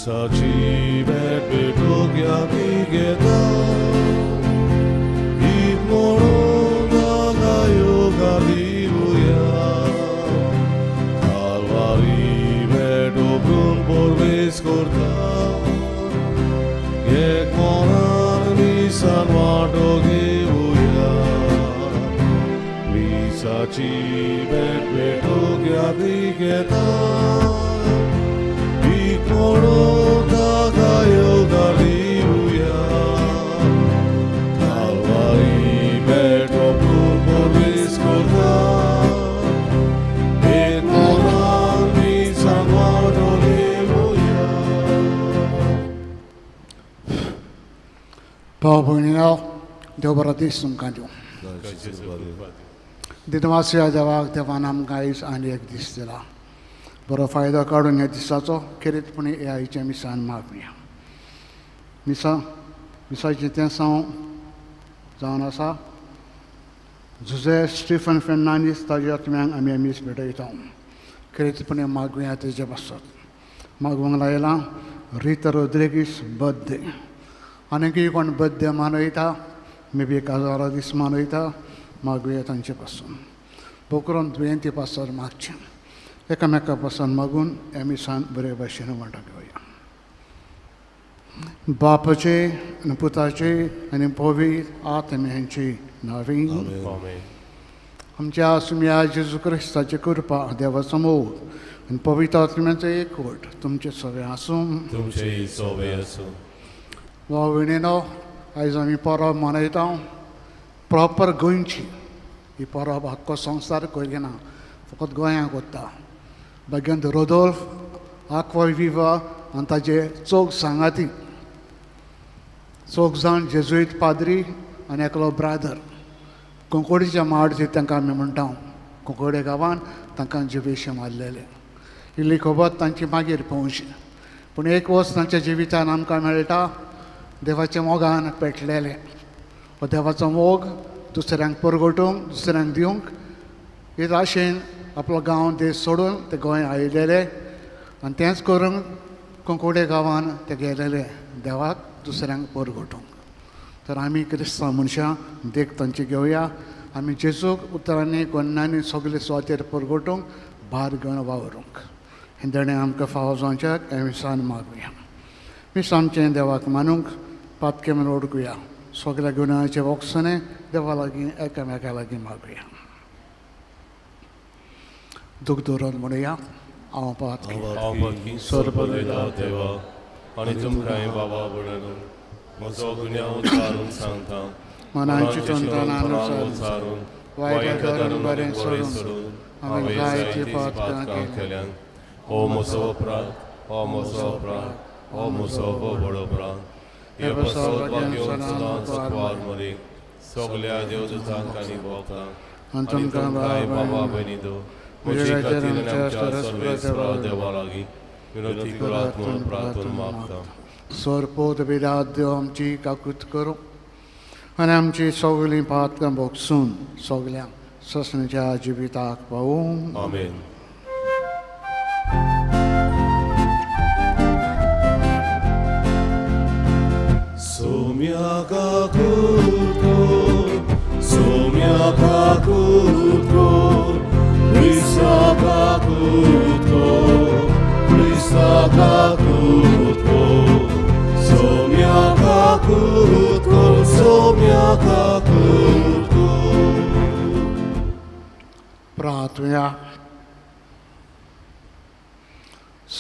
मिसाची भेट भेटूंक यादी घेता गीत म्हणून ताका येवकार दिवया कालवारी भेट ओपरून परवेस करता एक मनान मिसान वांटो घेवया मिसाची भेट भेटूंक यादी घेता गीत म्हणून ताका येवकार दिवया कालवारी भेट ओपरून परवेस करता एक मनान मिसान वांटो घेवया. भाव भयणीनो, देव बरो दीस तुमकां दिवं. दिनवासया देवाक, देवान आमकां आयज आनी एक दीस दिला. बरो फायदो काडून ह्या दिसाचो खेरीतपणी ह्या आयच्या मिसान मागुया. मिसाचें तें साव जावन आसा जुजे स्टिफन फेर्नांडीस, ताज्या आत्म्यांक आमी मीस भेटयता. खेरीतपणी मागुया तेजे पासत. मागूंक लायलां रिता रोद्रिगीस बर्थडे, आनीकय कोण बर्थडे मनयता, मे बी काजारा दीस मनयता, मागुया तांचे पासून. बोकरून दुयेंती पासत मागचें. एकामेका पासून मागून ह्या मिसान बरे भाशेन वांटो घेवया. बापाचे आनी पुताचे आनी पवित्र आत्म्यांची नांवी. आमच्या सुम्या जेजू क्रिस्ताची कृपा, देवाचो मोग आनी पवित्र आत्म्याचो एकवट तुमचे सगळे आसूं. तुमचे सोबे आसूं. भाव भयणीनो, आयज आमी परब मनयता. प्रॉपर गोंयची ही परब आख्खो संवसार करिना, फकत गोंयांक वता. भाग्यंत रोदोल्फ आक्वाविवा आनी ताजे चौग सांगाती, चौग जाण जेजुईत पाद्री आनी एकलो ब्रादर, कुंकोडीच्या माड तांकां आमी म्हणटा, कुंकोडे गांवान तांकां जिवेशे मारलेले. इल्ली खबर तांची मागीर पळोवची, पूण एक वस्त तांच्या जिवितान आमकां मेळटा, देवाच्या मोगान पेटलेलें. हो देवाचो मोग दुसऱ्यांक परगटूंक, दुसऱ्यांक दिवंक हे आशेन आपलो गांव देश सोडून ते गोंय आयलेले आनी तेंच करून कुंकोडे गांवान ते गेलेले देवाक दुसऱ्यांक परगटूंक. तर आमी क्रिस्तांव मनशां देख तांची घेवया. आमी जेजूक उतरांनी कोन्नांनी सगळे सुवातेर परगटूंक भार घेवन वावरूंक. हें देणें आमकां फावो जावच्याक हें मिसान मागुया. मीस आमचें देवाक मानूंक पातकें म्हूण ओडकुया. सगळ्या गुणाचे वोक्सने देवा लागीं एकामेका लागीं मागुया. दूख दवरून म्हणुया, हांव पातकी सर्वदा देवा आनी तुमकां बाबा म्हणून म्हजो गुन्यांव उचारून सांगता, मनाची चिंतनां उचारून वायट करून बरें सोडून हांवें जायतीं पातकां केल्यान. हो म्हजो अपराध, हो म्हजो अपराध, हो म्हजो व्हड अपराध. हे पासत घेवन सदांच वार मरीक सगल्या देवदूतांक आनी भोक्तांक आनी तुमकां बाबा भयणी दो म्हजे खातीर आनी आमच्या सर्वेस्परा देवा लागीं विनंती करात म्हूण प्रार्थना मागता. सोरपोत बिराद देव आमची काकूत करूं आनी आमची सगळीं पातकां भोगसून सगळ्यांक ससण्याच्या जिविताक पावूं. आमेन. Somia kakutko, somia kakutko, Krista kakutko, Krista kakutko, somia kakutko, somia kakutko. प्रार्थना.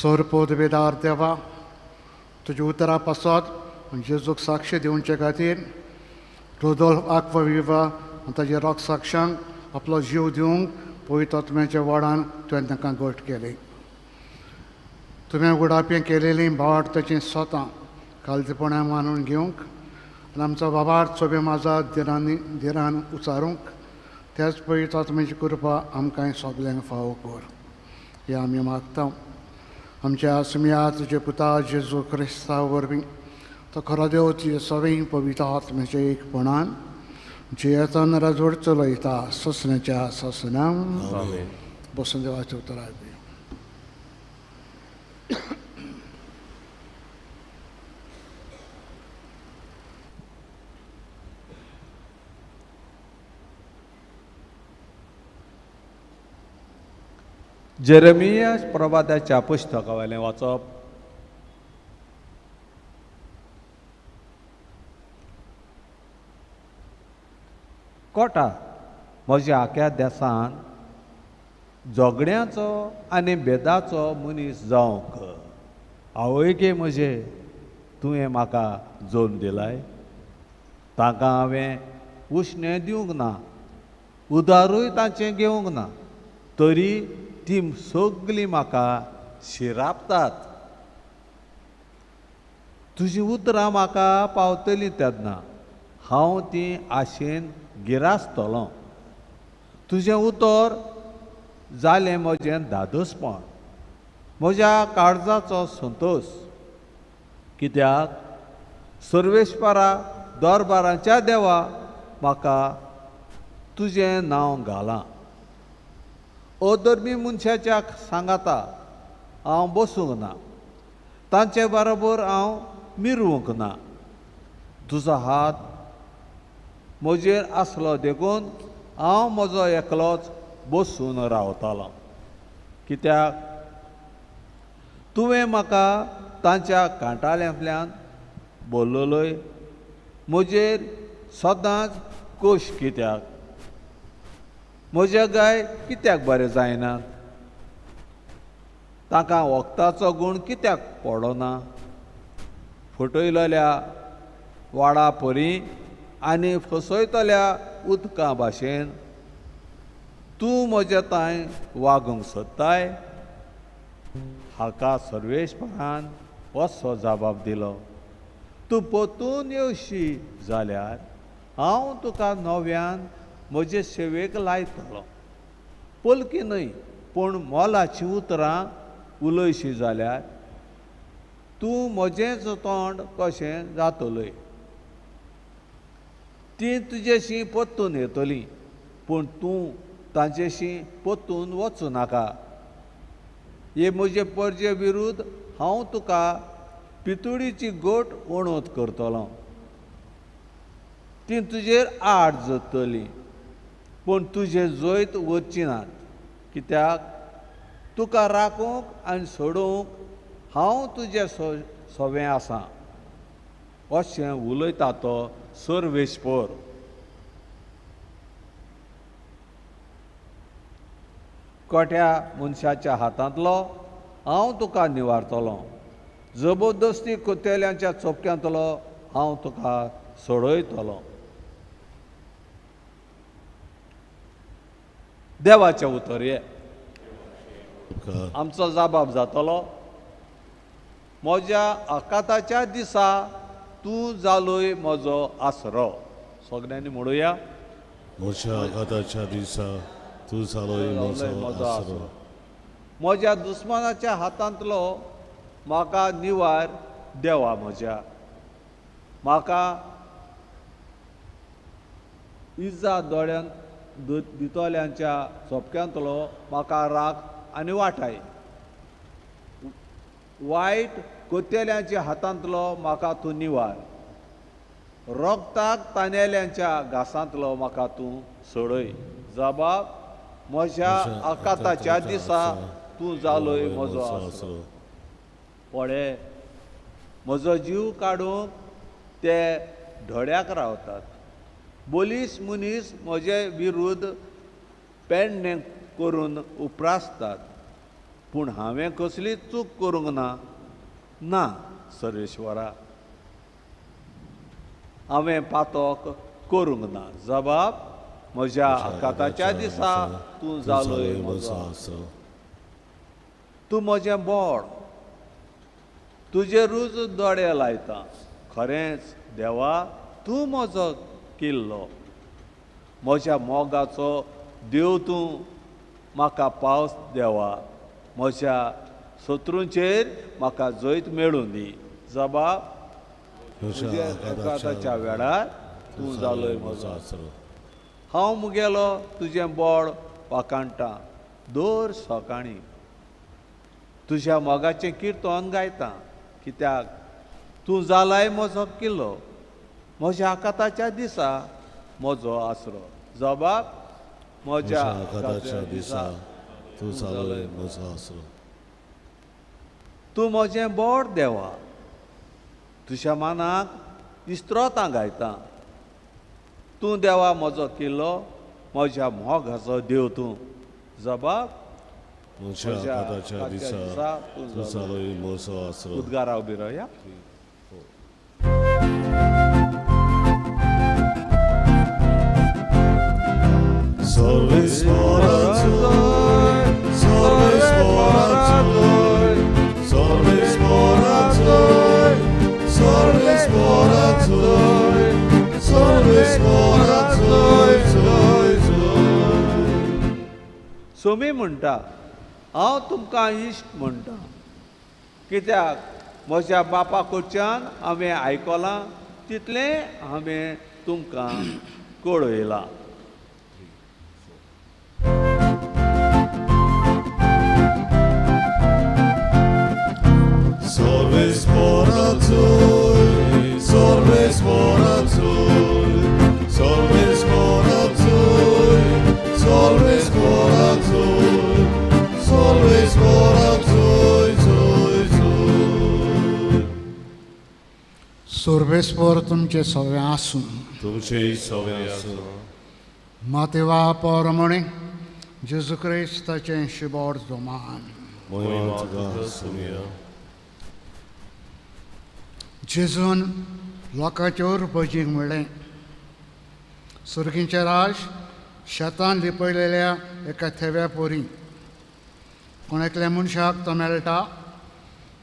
सोरपोत बेदार देवा, तुज्या उतरा पासत जेजूक साक्ष दिवचे खातीर रोदोल्फ आक्वाविवा आनी ताजे रोग साक्षांक आपलो जीव दिवंक पवित्र आत्म्याच्या वाडान तुवें तांकां घट केली. तुवें उडापें केलेलीं भावार्थाचीं सोतां कालजीपणां मानून घेवंक आनी आमचो बाबार चोबे माजा धिरांनी धिरान उचारूंक त्याच पवित्र आत्म्याची कृपा आमकां सगल्यांक फावो कर, हें आमी मागता. आमच्या सुमया तुजे पुता जेजू क्रिस्ता वरवीं, तो खरो देव तुजे सगळीं पवित्र आत्म्याच्या एकपणान जियेतन राजवट चलयता ससण्याच्या ससना. बसून देवाचें उतर आयकुया. जेरेमिया प्रवादाच्या पुस्तकावेलें वाचप. कोटा म्हज्या आख्या देसान झगड्याचो आनी भेदाचो मनीस जावंक आवय गे म्हजे तुवें म्हाका जोन दिलाय. तांकां हांवें उश्णें दिवंक ना, उदारूय तांचें घेवंक ना, तरी ती सगळीं म्हाका शिरापतात. तुजीं उतरां म्हाका पावतलीं तेन्ना हांव तीं आशेन गिरासतलो. तुजें उतर जालें म्हजें धादोसपण, म्हज्या काळजाचो संतोश. कित्याक सर्वेस्परा दरबाराच्या देवा म्हाका तुजें नांव घालां. अधर्मी मनशाच्या सांगाता हांव बसूंक ना, तांचे बरोबर हांव मिरवूंक ना. तुजो हात म्हजेर आसलो देखून हांव म्हजो एकलोच बसून रावतालो. कित्याक तुवें म्हाका तांच्या कांटाळ्यांतल्यान बोल्लोय, म्हजेर सदांच कोश कित्याक? म्हजे गाय कित्याक बरें जायना? तांकां वखदाचो गूण कित्याक पडना? फटयलेल्या वाडा परी आनी फसयतल्या उदका भाशेन तूं म्हज्या तांय वागूंक सोदताय. हाका सर्वेस्परान असो जबाब दिलो, तूं परतून येवशी जाल्यार हांव तुका नव्यान म्हजे सेवेक लायतलो. पलकी न्हय पूण मोलाचीं उतरां उलयशी जाल्यार तूं म्हजेंच तोंड कशें जातलय. तीं तुजेशी परतून येतलीं पूण तूं तांचेशी परतून वचूं नाका. हे म्हजे परजे विरुद्ध हांव तुका पितुळीची गोट वणत करतलो. तीं तुजेर आड जातलीं पूण तुजें जैत वचची नात. कित्याक तुका राखूंक आनी सोडोवंक हांव तुजें सवें आसा, अशें उलयता तो सर्वेस्पर. कोट्या मनशाच्या हातांतलो हांव तुका निवारतलो, जबरदस्ती कोतेल्यांच्या चोपक्यांतलो हांव तुका सोडयतलो. देवाचें उतर हे आमचो जबाब जातलो. म्हज्या आकाताच्या दिसा तूं जालोय म्हजो आसरो. सगळ्यांनी म्हणुया, म्हज्या आकाताच्या दिसा तूं जालोय म्हजो आसरो. म्हज्या दुस्मानाच्या हातांतलो म्हाका निवार देवा म्हज्या. म्हाका इजा दोळ्यान दितल्यांच्या सोपक्यांतलो म्हाका राख आनी वाटाय. वायट कोतेल्यांच्या हातांतलो म्हाका तूं निवार. रोगताक तानेल्यांच्या घासांतलो म्हाका तूं सोडय. जबाब म्हज्या आकाताच्या दिसा तूं जालोय म्हजो आसरो. पळे म्हजो जीव काडूंक ते धड्याक रावतात. बलीस मनीस म्हजे विरुद्ध पेडणें करून उप्रासतात, पूण हांवें कसली चूक करूंक ना. ना सर्वेश्वरा, हांवें पातक करूंक ना. जबाब म्हज्या आकाताच्या दिसा तूं जालोय म्हजो आसरो. तूं म्हजें बोड, तुजेरूच दोळे लायता. खरेंच देवा तूं म्हजो किल्लो, म्हज्या मोगाचो देव तूं म्हाका पावस देवा. म्हज्या शत्रूंचेर म्हाका जैत मेळूं दी. जबाब म्हज्या आकाताच्या वेळार तूं जालोय म्हजो आसरो. हांव मुगेलो तुजें बोड वाखाणटा दर सकाळीं, तुज्या मोगाचें किर्तन गायता. कित्याक तूं जालाय म्हजो किल्लो, म्हज्या आकाताच्या दिसा म्हजो आसरो. जबाब म्हज्या आकाताच्या दिसा तूं जालोय म्हजो आसरो. तूं म्हजें बोड देवा, तुज्या मानाक इस्त्रोतां गायता. तूं देवा म्हजो किल्लो, म्हज्या मोगाचो देव तूं. जबाब म्हज्या आघाताच्या दिसा तूं जालोय म्हजो आसरो. उद्गारा उबी रावया. सोमी म्हणटा, हांव तुमकां इश्ट म्हणटा, कित्याक म्हज्या बापा कडच्यान हांवें आयकलां तितलें हांवें तुमकां कळयलां. सर्वेस्पर तुमचे सवे आसूं. तुमचे सवे आसूं. मातेवा परमणे जेजू क्रिस्ताचें शिबोर जोमान. जेजून लोकांचे उर्बजीक म्हणलें, सुर्गींचें राज शेतान लिपयलेल्या एका थेव्या पोरी. कोण एकल्या मनशाक तो मेळटा,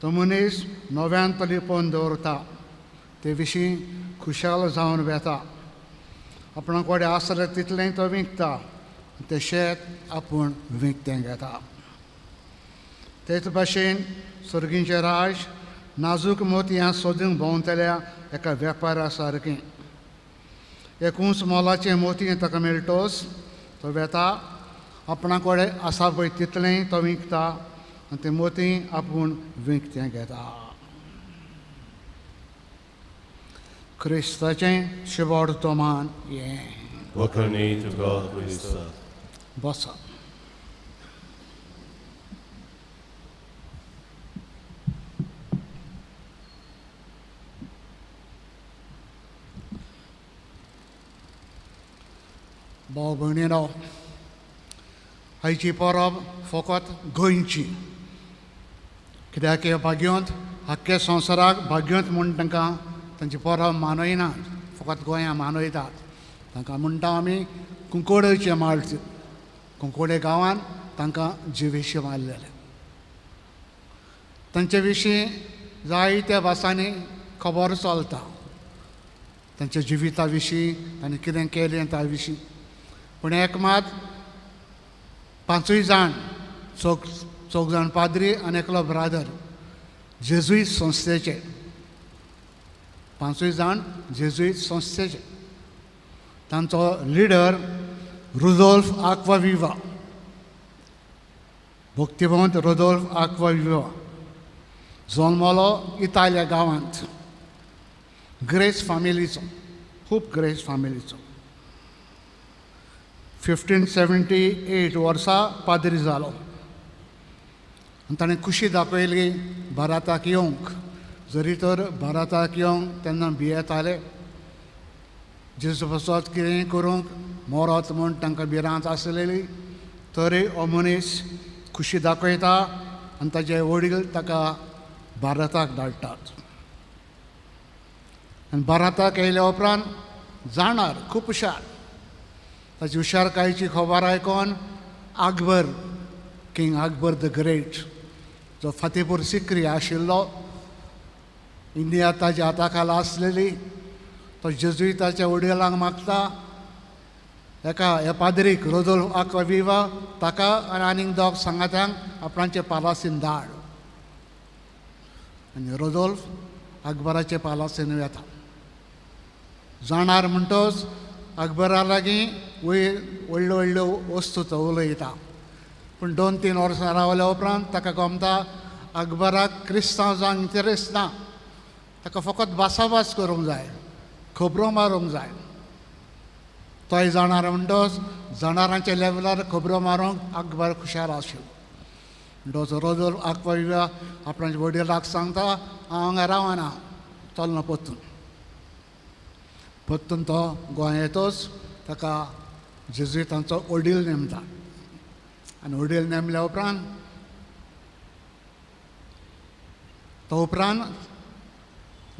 तो मनीस नव्यान तो लिपोवन दवरता, ते विशीं खुशाल जावन वेता. आपणा कडेन आसलें तितलें तो विकता, तें शेत आपूण विकतें घेता. तेच भाशेन सर्गींचें राज नाजूक मोतयां सोदूंक भोंवतल्या एका वेपारा सारकें. एक उंच मोलाचें मोतयें ताका मेळटोच तो वेता, आपणा कडेन आसा पळय तितलें तो विकता आनी तें मोती आपूण विकतें घेता. क्रिस्ताचें शिबोड तोमान हें. बसा. भाव भयणीनो, आयची परब फकत गोंयची, कित्याक भाग्योंत आख्ख्या संवसाराक भाग्योंत म्हूण तांकां तांची परब मानयनात, फकत गोंया मानयतात. तांकां म्हणटा आमी कुंकोडेचे मार्च. कुंकोडे गांवान तांकां जिवेशी मारलेले. तांचे विशीं जायत्या भासांनी खबर चलता, तांच्या जिविता विशीं, तांणी कितें केलें त्या विशीं. पूण एक मात पांचूय जाण, चौग जाण पाद्री आनी एकलो ब्रादर जेजुईत संस्थेचे, पांचूय जाण जेजुईत संस्थेचे. तांचो leader Rudolf Acquaviva, Bhaktivant Rudolf Acquaviva, जल्मलो इतालिया गांवांत, ग्रेस फामिलीचो, खूब ग्रेस फामिलीचो. 1578 वर्सा पाद्री जालो आनी ताणें खुशी दाखयली भारताक येवंक. जरी तर भारताक येवंक तेन्ना भियेताले, जेजू पासत कितें करूंक मरत म्हूण तांकां भिरांत आसलेली, तरी हो मनीस खुशी दाखयता आनी ताजे वडील ताका भारताक धाडटात. आनी भारताक येयल्या उपरांत जाणार खूब हुशार. ताची हुशारकायेची खबर आयकोन Akbar, king Akbar the great, जो फातेपूर सिक्री आशिल्लो, इंडिया ताज्या हाता खाला आसलेली, तो जेजुईताच्या वडिलांक मागता एका ह्या पाद्रीक रोदोल्फ आक्वाविवा ताका आनी आनीक दोग सांगात्यांक आपणाचे पालासीन धाड. आनी रोदोल्फ अकबराचे पालासीन वेता. जाणार म्हणटोच अकबरा लागीं वयर व्हडल्यो व्हडल्यो वस्तू तो उलयता. पूण 2-3 वर्सां रावल्या उपरांत ताका गमता अकबराक क्रिस्तांव जावंक इंटरेस्ट ना, ताका फकत भासाभास करूंक जाय, खबरो मारूंक जाय. तोय जाणार म्हणटोच जनावरांच्या लेवलार खबरो मारूंक अकबर खुशाल आशिल्लो. म्हणटोच रोदोल्फ आक्वाविवा आपणाच्या वडिलाक सांगता, हांव हांगा रावना, चलना परतून. परतून तो गोंया येतोच ताका जेजुइतांचो वडील नेमता आनी वडील नेमल्या उपरांत तो उपरांत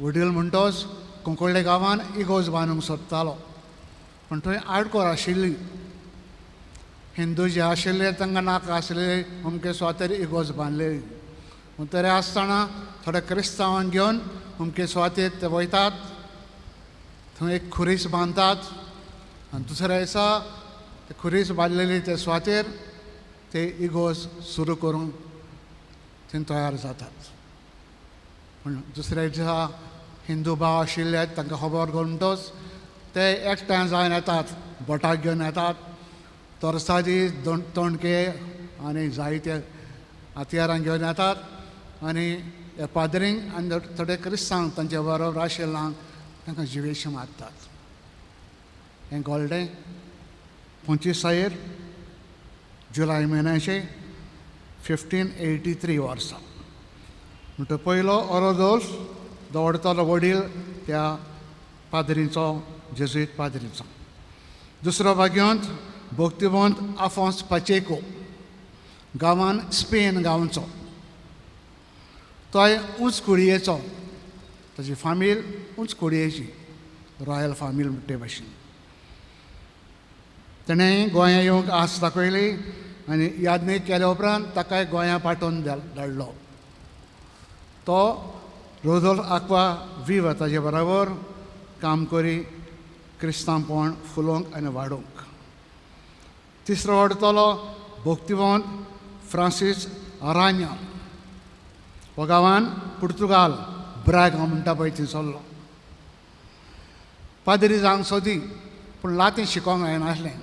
वडील म्हणटोच कुंकळ्ळे गांवान इगोर्ज बांदूंक सोदतालो, पूण थंय आडकोर आशिल्ली. हिंदू जे आशिल्ले तांकां नाका आशिल्ले अमके सुवातेर इगोर्ज बांदलेली. पूण तरी आसतना थोडे क्रिस्तांवांक घेवन अमके सुवातेर ते वयतात, थंय एक खुरीस बांदतात आनी दुसऱ्या दिसा ते खुरीस बांदलेली ते सुवातेर ते इगोर्ज सुरू करूंक थंय तयार जातात. पूण दुसऱ्या दिसा हिंदू भाव आशिल्ले तांकां खबर घालून ते एकठांय जावन येतात, बोटाक घेवन येतात, तरसादी तोणके आनी जायते हत्यारां घेवन येतात आनी पाद्रींक आनी थोडे क्रिस्तांव तांचे बरोबर आशिल्ल्यांक तांकां जिवेशी मारतात. हें घडलें 25 जुलय म्हयन्याचे 1583 वर्सा. म्हणटकच पयलो रोदोल्फ दवरतलो वडील त्या पाद्रींचो, जेजुईत पाद्रीचो. दुसरो भाग्यवंत भक्तिवंत आफोंस पाचेको, गांवान स्पेन गांवचो. तोय उंच कुळयेचो, ताजी फामील उंच कुळयेची, रॉयल फामील म्हणटे भाशेन. तेणें गोंया येवंक आस दाखयली आनी यादनीक केल्या उपरांत ताकाय गोंया पाठोवन धाडलो. तो रोदोल्फ आक्वा विवा ताजे बराबर काम करी क्रिस्तांवपण फुलोवंक आनी वाडोवंक. तिसरो वाडटलो भक्तिवंत फ्रांसीस अरान्या, हो गांवान पुर्तुगाल ब्राग म्हणटा पळय थंयसरलो. पाद्री जावंक सोदी पूण लातीं शिकोंक येनासलें,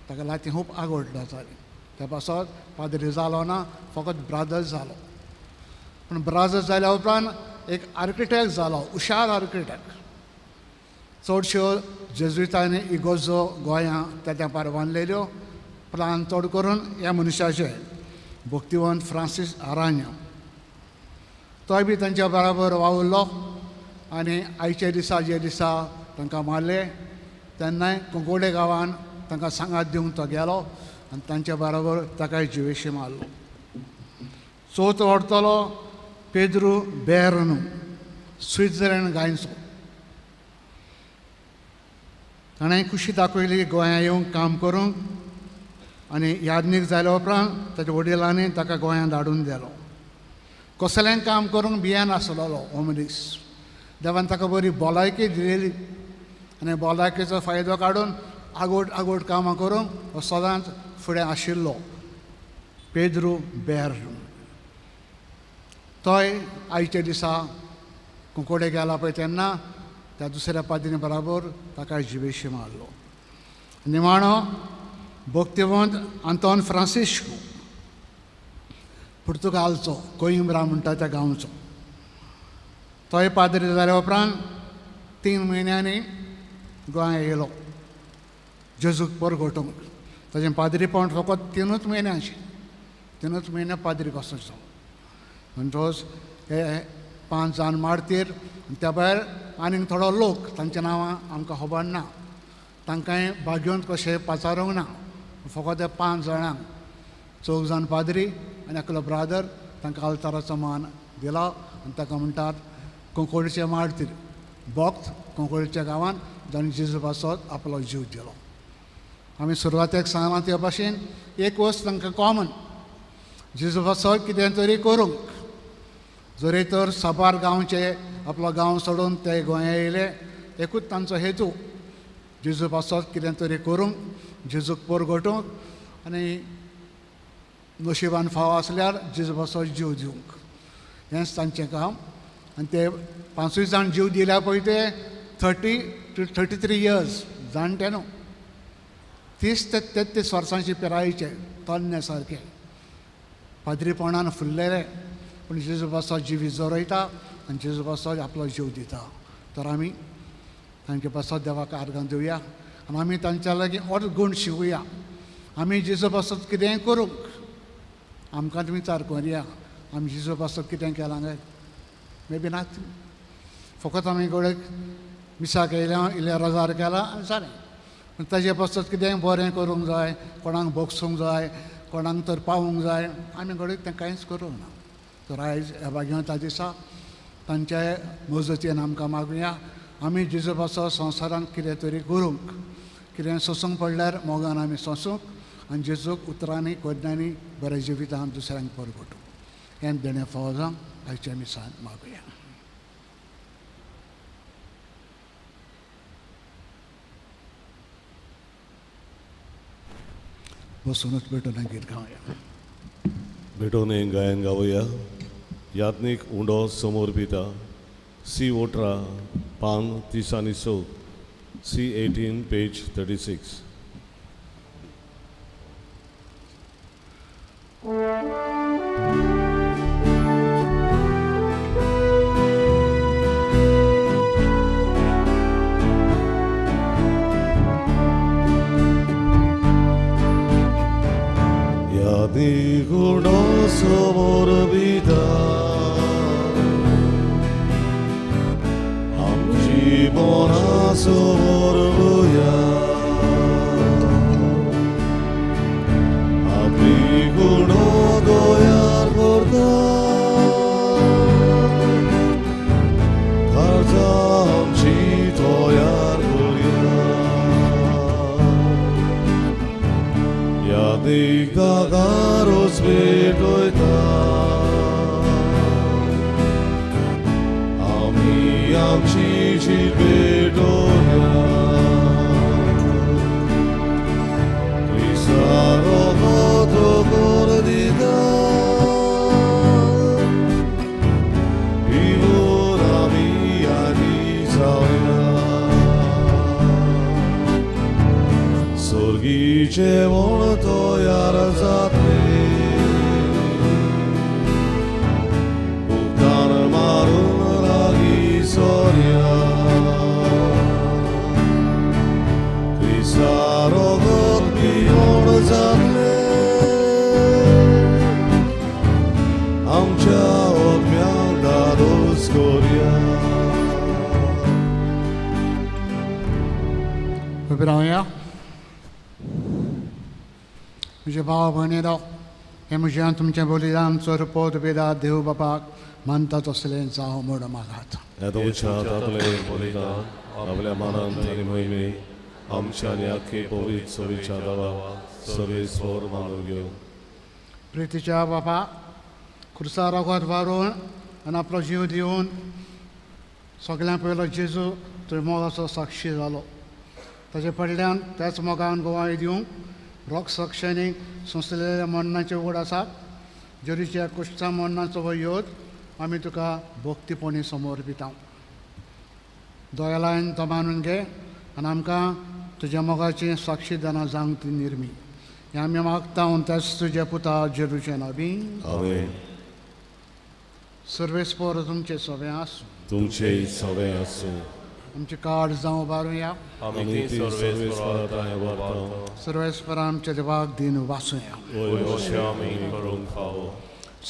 ताका लातीं खूब आगोड जाताली. त्या पासत पाद्री जालो ना, फकत ब्रादर्स जालो. पूण ब्रादर्स जाल्या उपरांत एक आर्किटेक्ट जालो, हुशार आर्किटेक्ट. चडश्यो जेजुइतांनी इगोर्जो गोंया त्या तेंपार बांदलेल्यो, प्लान चड करून ह्या मनशाचे, भक्तिवंत फ्रांसीस आरान्या. तोय बी तांच्या बराबर वावुरलो आनी आयच्या दिसा जे दिसा तांकां मारले तेन्नाय कुंकोडे गांवान तांकां सांगात दिवंक तो गेलो आनी तांच्या बराबर ताकाय जिवेशी मारलो. चवथो व्हरतलो पेद्रू बेर्नू, स्वित्झर्लंड गांयचो. ताणें खुशी दाखयली गोंया येवंक काम करूंक आनी यादनीक जाल्या उपरांत ताच्या वडिलांनी ताका गोंयांत धाडून दिलो. कसलेंय काम करूंक भियेन आसलेलो हो मनीस. देवान ताका बरी भलायकी दिलेली आनी भलायकेचो फायदो काडून आगोट आगोट कामां करूंक हो सदांच फुडें आशिल्लो पेद्रू बेर्नू. तोय आयच्या दिसा कुंकोडे गेला पळय तेन्ना त्या दुसऱ्या पाद्री बराबर ताका जिवेशी मारलो. निमाणो भक्तिवंत आंतोन फ्रांसिस्को, पुर्तुगालचो, कोइंब्रा म्हणटा त्या गांवचो. तोय पाद्री जाल्या उपरांत 3 म्हयन्यांनी गोंया येयलो जेजूक परगटूंक. ताजें पाद्रीपण फकत 3 म्हयन्यांचें, 3 म्हयने पाद्री कसो जालो. म्हणटकच हे 5 जाण मार्तीर, त्या भायर आनीक थोडो लोक तांच्या नांवां आमकां खबर ना, तांकांय भाग्योन कशें पाचारूंक ना. फकत त्या 5 जाणांक, 4 जाण पाद्री आनी एकलो ब्रादर, तांकां आल्ताराचो मान दिला आनी ताका म्हणटात कुंकोडचे मार्तीर, भक्त कुंकोडच्या गांवांत जाणें जेजू पासत आपलो जीव दिलो. आमी सुरवातेक सांगलां ते भाशेन एक वस्त तांकां कॉमन, जेजू पासत कितें तरी करूंक. जरी तर साबार गांवचे आपलो गांव सोडून ते गोंया येयले, एकूच तांचो हेतू, जेजू पासत कितें तरी करूंक, जेजूक परगटूंक आनी नशिबान फाव आसल्यार जेजू पासत जीव दिवंक, हेंच तांचें काम. आनी ते 5 जाण जीव दिल्या पळय ते 30 to 33 years जाणटे न्हू, 30 ते 33 वर्सांची पिरायेचे तरणे सारके पाद्रीपणान फुल्लेले, पूण जेजू पासत जिवीत जरयता आनी जेजू पासत आपलो जीव दिता. तर आमी तांचे पासत देवाक आर्गां दिवया आनी आमी तांच्या लागीं होच गूण शिकूया. आमी जेजू पासत कितेंय करूंक आमकां तुमी विचार करया, आमी जेजू पासत कितें केलां काय? मे बी नाच, फकत आमी गोडेक मिसाक येयल्या, इल्लें रोजार केलां आनी जालें. पूण ताजे पासत कितेंय बरें करूंक जाय, कोणाक भोगसूंक जाय, कोणाक तर पावूंक जाय, आमी घडये तें कांयच करूंक ना. तर आयज ह्या भाग्यवंता दिसा तांच्या मजतीन आमकां मागुया, आमी जेजू पासत संवसारांत कितें तरी करूंक, कितें सोंसूंक पडल्यार मोगान आमी सोंसूंक आनी जेजूक उतरांनी कोदण्यांनी बऱ्या जिवितान दुसऱ्यांक परगटूंक. हें देणें फावो जावंक आयच्या मिसान मागुया. बसूनच भेटून गीत गावया. भेटून एक गायन गावया. यात्नीक उंडो समोर पिता सी ओट्रा पान 30 आनी 6, सी 18 पेज 36. यात्नीक समोर पिता आमची मनां समोर भुया, आपली गुणो तयार करता, खर्चा आमची तयार करुया. यादीक दागारोच भेटयता आमी आमची शीत भेटोया, क्रिस्ता रगत कर दिता पिवून आमी आनी जावया. स्वर्गी जेवण तयार जातलें, उक्तान मारून लागीं सोरया, क्रिस्ता रगत पिवण जातलें आमच्या आत्म्यांक धादोस करया. उबी रावया. म्हजे भाव भयणीनो, हें म्हजें तुमचें बलिदान चरपोत बेदा देव बापाक मानता तसलें जावं म्हूण मागात. ह्या तुमच्या हातांतलें बलिदान आपल्या मनान आनी मोहिमे आमच्या आनी आख्खे पवित्र सवेच्या देवाक सर्वेस्वर मानून घेवन. प्रितीच्या बापा, खुर्सा रगत वारोवन आनी आपलो जीव दिवन सगळ्यां पयलो जेजू तुज्या मोगाचो साक्षी जालो. ताजे फाटल्यान त्याच मोगान गवाय दिवंक रोग सक्षांनी सोंसलेल्या मरणाचे उगड आसा. जेरूच्या कुश्टा मरणाचो हो योद आमी तुका भक्तीपणी समर्पिता. दयालायन तो मानून घे आनी आमकां तुज्या मोगाची साक्षीदानां जावंक ती निर्मी. हें आमी मागता त्याच तुज्या पुता जेरूचें नांव. आमेन. सर्वेस्पर तुमचें सगळें आसूं. तुमचें सगळें आसूं. आमचें कार्ड जावं उबारुया. आमी ती सर्वेस्परा थंय व्हरता. सर्वेस्परा आमच्या देवाक दिन वाचुया. अशें आमी करूंक फावो.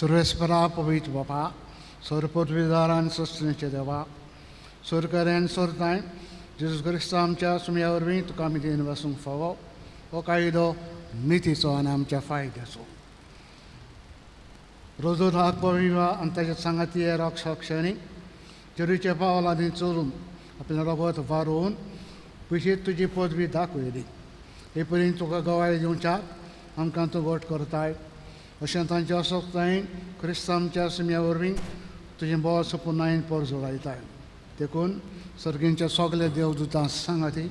सर्वेस्परा पवित्र बापा, सर्वपृथ्वीदारान सस्नेचे देवा, सरकारान सरताय जेजू क्रिस्तांव आमच्या सुमया वरवीं तुका आमी दिन वासूंक फावो. हो कायदो नितीचो आनी आमच्या फायद्याचो. रोजोद हात पविवा आनी ताच्या सांगाती रक्षाक्षणी जेरूच्या पावलांनी चलून आपलें रगत वारोवन पयशे तुजी पदवी दाखयली. हे पर्यंत तुका गवाय दिवच्याक आमकां तूं घट करताय. अशें तांच्या असक्तायेन क्रिस्तांवच्या सुमया वरवीं तुजें बोस पुनायन परजोडायताय. देखून सर्गींच्या सगल्या देवदूतां सांगाती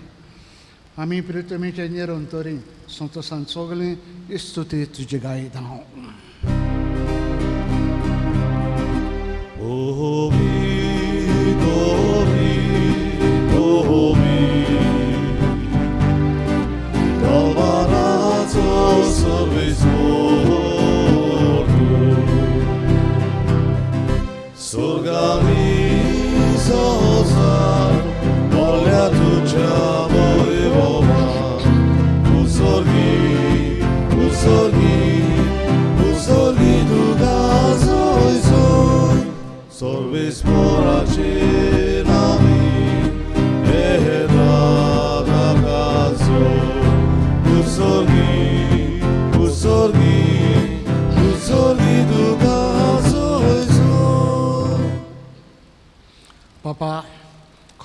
आमी प्रितमीचे निरंतरी संतोसान सगळीं इस्तुती तुजी गायता. Sogami sosar, olha tu chamo e vou.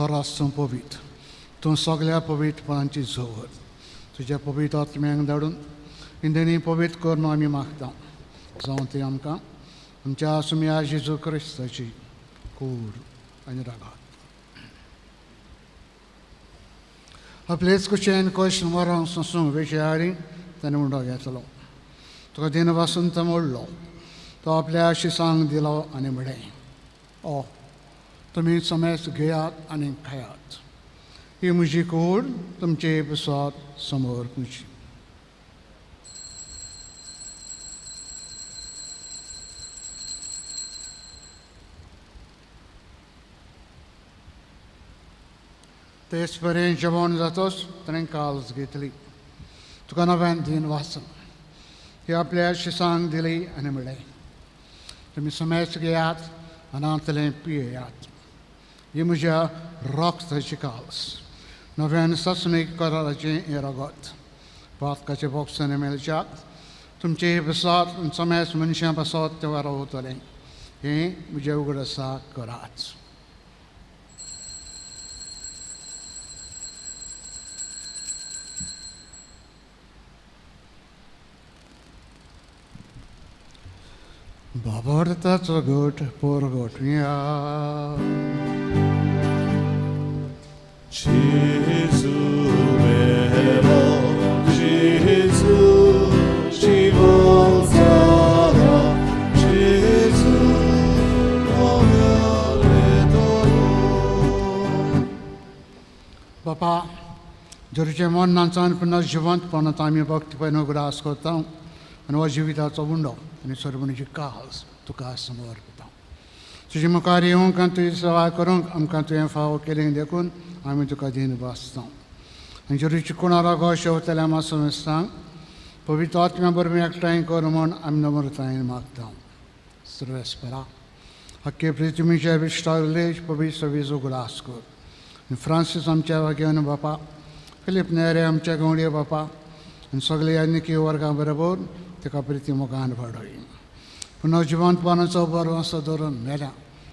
परस तूं पवित्र, तूं सगळ्या पवित्रपणाची जोर. तुज्या पवित्र आत्म्यांक धाडून इंदनी पवित्र कर म्हूण आमी मागता. जावं ती आमकां आमच्या सुम्या जेजू क्रिस्ताची कूड आनी रागात. आपलेच कुशेन कश मरण सोंसूंक वेचे हाडी ताणें उंडो घेतलो. तुका दिन वासून मोडलो. तो आपल्या शिसांक दिलो आनी म्हळें, ओ तुमी समेस्त घेयात आनी खायात. ही म्हजी कूड तुमचे पुसात समोर म्हजी. तेच परेन जेवण जातोच ताणें काल्स घेतली. तुका नव्यान दिन वाचन ही आपल्या शिसांक दिली आनी म्हळें, तुमी समेस्त घेयात आनी पियेयात. ही म्हज्या रक्ताची काल्स, नव्यान ससणीक कराराचें हें रगत. पातकाचे बोक्सांनी मेळच्याक तुमचे बसात समेस्त मनशां पासत तें वारोवतलें. हें म्हजें उगडासा करात. बाबरताचो गोट पोरगोटया. जेजू मेलो, जेजू जिवन जाला, जेजू मोगान. बापा, जरूचें मन नाचान पुन्हा जिवंतपणांत आमी भक्तीपण उगडास करता आनी हो जिविताचो उंडो आनी सर्वणीची काल्स तुका समर्पिता. तुजे मुखार येवंक आनी तुजी सेवा करूंक आमकां तुवें फावो केलें देखून आमी तुका दीन भासता. आनी जेरूची कुणारा गो शेवतल्या मासमेस्तांक पवित्र आत्म्या बरोबर एकठांय कर म्हूण आमी नम्रतायेन मागता. सर्वेस्परा हक्के पृथ्वीच्या विश्टालेज पवित्र वीज उगडास कर. आनी फ्रांसीस आमच्या वाग्यान बापा, फिलीप नेरे आमच्या गवडये बापा आनी सगळे याज्ञिकी वर्गां बरोबर ताका प्रिती मोगान वाडय. पुनः जिवंतपणाचो बरो आसा धरून मेल्या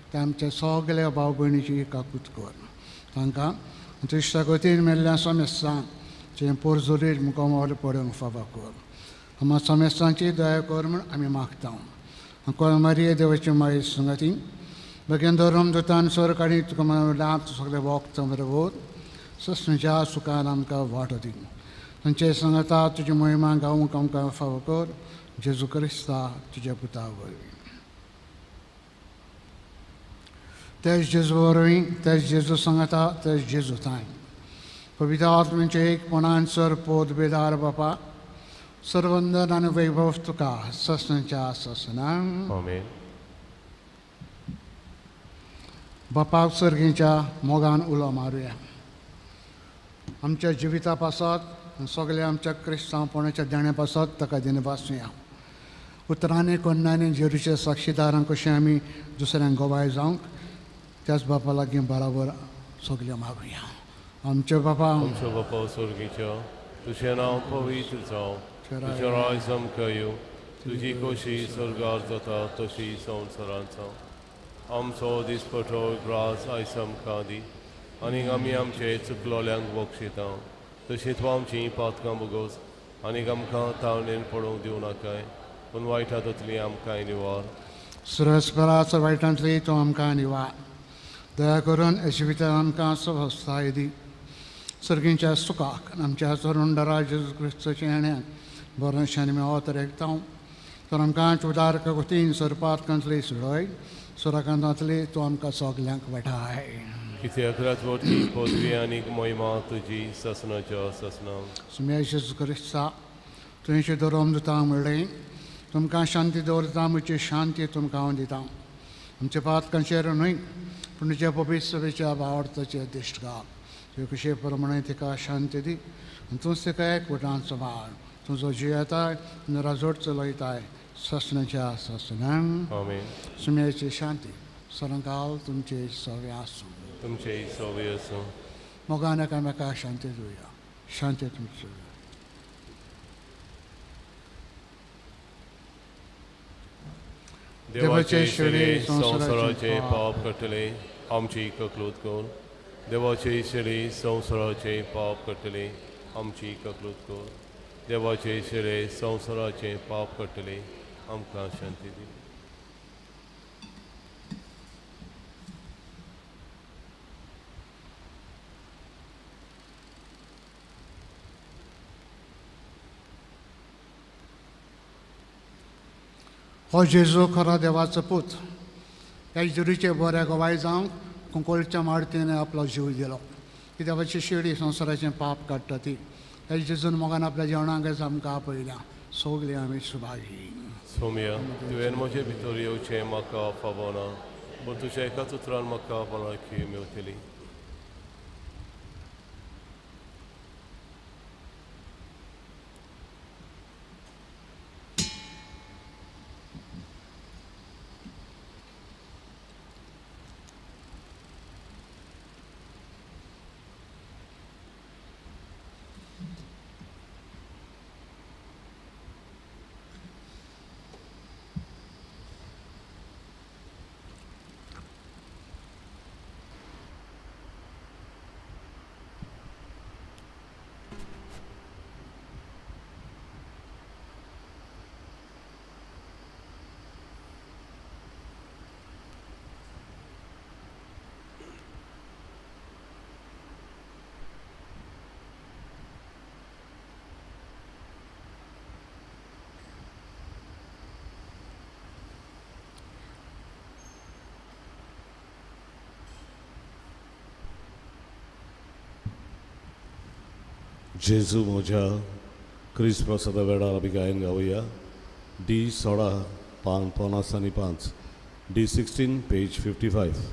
ते आमच्या सगल्या भाव भयणीची काकूत कर. तांकां आमच्या इश्टागतीन मेल्ल्या समेस्तांक जें पोरजोरीर मुखामोल पडूंक फावो कर. आमच्या समेस्तांची दया कर म्हूण आमी मागता. मारिये देवाची माई संगाती बगेन धरून दुतान स्वर्ग आनी तुका लाभ सगळे वक्त बरोबर ससणीच्या सुखान आमकां वाटो दी. तांचे सांगाता तुजी मोहिमा गावंक आमकां फावो कर. जेजू क्रिस्ता तुज्या पुता वरवीं. तेच जेजू वरवीं, तेच जेजू सांगाता, तेच जेजू थांय पवित्र आत्म्याचें एकपणान सर पोत बेदार बापा, सर्वंदन आनी वैभव तुका ससनाच्या ससना. आमेन. बापाक सर्गीच्या मोगान उलो मारुया. आमच्या जिविता पासत सगळ्या आमच्या क्रिस्तांवपणाच्या देण्या पासत ताका दिन भासुया. उतरांनी कोन्नांनी जेरूच्या साक्षीदारांक कशें आमी दुसऱ्यांक गवाय जावंक त्याच बापा लागीं बराबर सगळ्यो मागुया. आमचे बापा, आमचो बापा स्वर्गीच्या, तुजें नांव पवित्र जावं, तुजें राज आमकां येवं, तुजी खोशी स्वर्गार जाता तशी संवसारांत जावं. आमचो दिसपटो ग्रास आयज आमकां दी आनी आमी आमचे चुकलोल्यांक बक्षिता तशीं तूं आमचीं पातकां बोगोस आनी आमकां तावणेन पडोवंक दिवं नाकाय, पूण वायटा ततली आमकां निवार. सुरसपराचो वायटांतली तूं आमकां निवार. दया करून जिवितांत आमकां सवस्थाय दी. सर्गींच्या सुखाक आमच्या तरुणदारा जेजू क्रिस्ताच्या येण्याक बरेंशांनी आमी अवतर एकता. तर आमकां उदार गोतीन सरपातकांतली सुडय, सुराकांतांतली तूं आमकां सगल्यांक वाटाय. कित्याक राजवटी पदवी आनी मोहिमा तुजी ससनाच्या ससना. सुम्या जेजू क्रिस्ता, तुवें धरोम दिता म्हणलें, तुमकां शांती दवरता, म्हजी शांती तुमकां हांव दिता. आमच्या पातकांचेर न्हय पूण तुज्या पवित्र सभेच्या भावार्थाचेर दिश्ट घाल. तुवें कशे प्रमाणे तिका शांती दी आनी तूंच तिका एक वटान सांबाळ. तुजो जियेताय आनी राजवट चलयताय ससनाच्या ससनांक. आमेन. सुम्याची शांती सरंकाल तुमचे सवे आसूं. तुमचे सवे आसूं. मोगान एकामेका शांती दिवया. शांती तुमची. देवाचे शिरे संवसाराचे पाप कटले आमची ककलूत कर. देवाचे शेळी संवसाराचें पाप करतले आमची ककलूत कर. देवाचे शेळे संवसाराचें पाप करतले आमकां शांती दी. हो जेजू खरो देवाचो पूत, ह्या जेजूचे बऱ्या गवाय जावंक कुंकळच्या माडतीने आपलो जीव दिलो. ती देवाची शेळी संवसाराचें पाप काडटा ती. ह्या जेजून मोगान आपल्या जेवणाक आमकां आपयल्या. सगळीं आमी सुभागी. सोम्या, तुवें म्हजे भितर येवचें म्हाका फावना, पूण तुज्या एकाच उतरान म्हाका भलायकी मेवतली. जेजू म्हज्या क्रिस्त प्रसादा वेळार आमी गायन गावया. डी 16 पान 55, डी 16 पेज 55.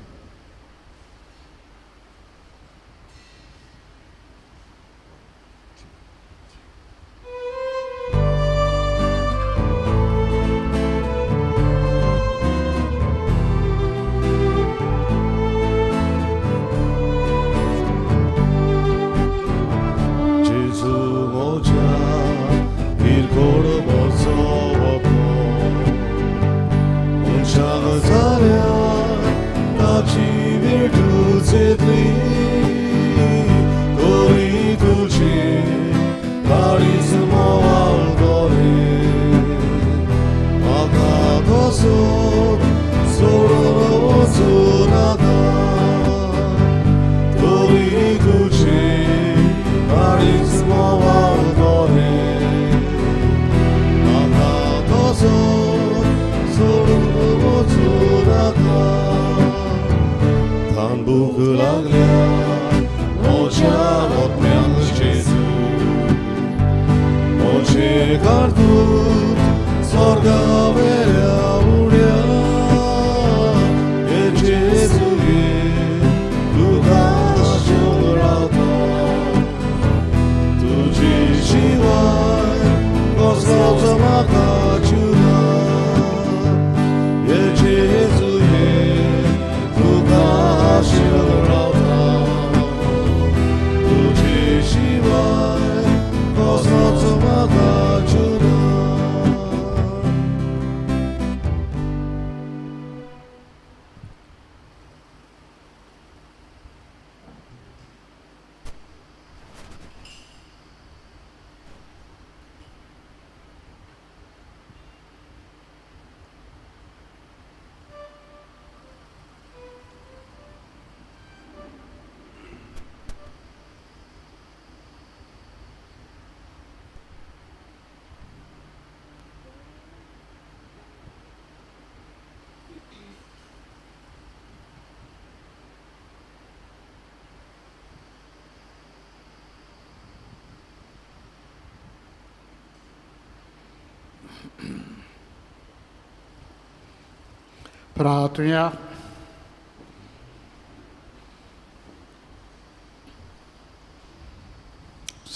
प्रार्थुया.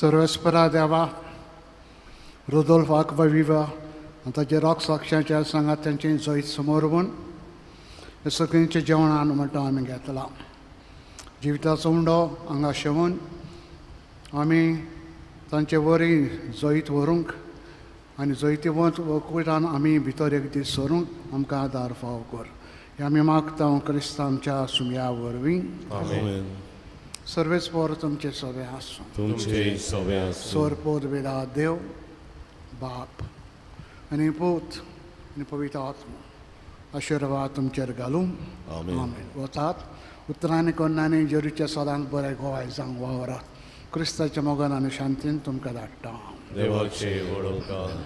सर्वेस्परा देवा, रुदोल्फ आक्वाविवा आनी ताचे रोग साक्षाच्या सांगात तांचे जैत समोर म्हूण हे सगळ्यांचें जेवणान म्हणटा आमी घेतलां. जिविताचो उंडो हांगा शेवून आमी तांचे वरी जैत व्हरूंक आनी जैतिवंत वकुटान आमी भितर एक दीस सरूंक आमकां आदार फाव कर. हे आमी मागता क्रिस्तांच्या सुमया वरवीं. आमेन. सर्वेस्पोर तुमचे सोबे आसूं. तुमचे सोबे आसूं. सोरपोत वेळा देव बाप आनी पूत आनी पवित्र आत्मा आशिर्वाद तुमचेर घालूं. आमेन. वतात उतरांनी कोन्नांनी जेरूच्या सदांच बरें गोवाय जावं वावरात. क्रिस्ताच्या मोगान आनी शांतीन तुमकां धाडटा. देवाचे व्हड उपकार.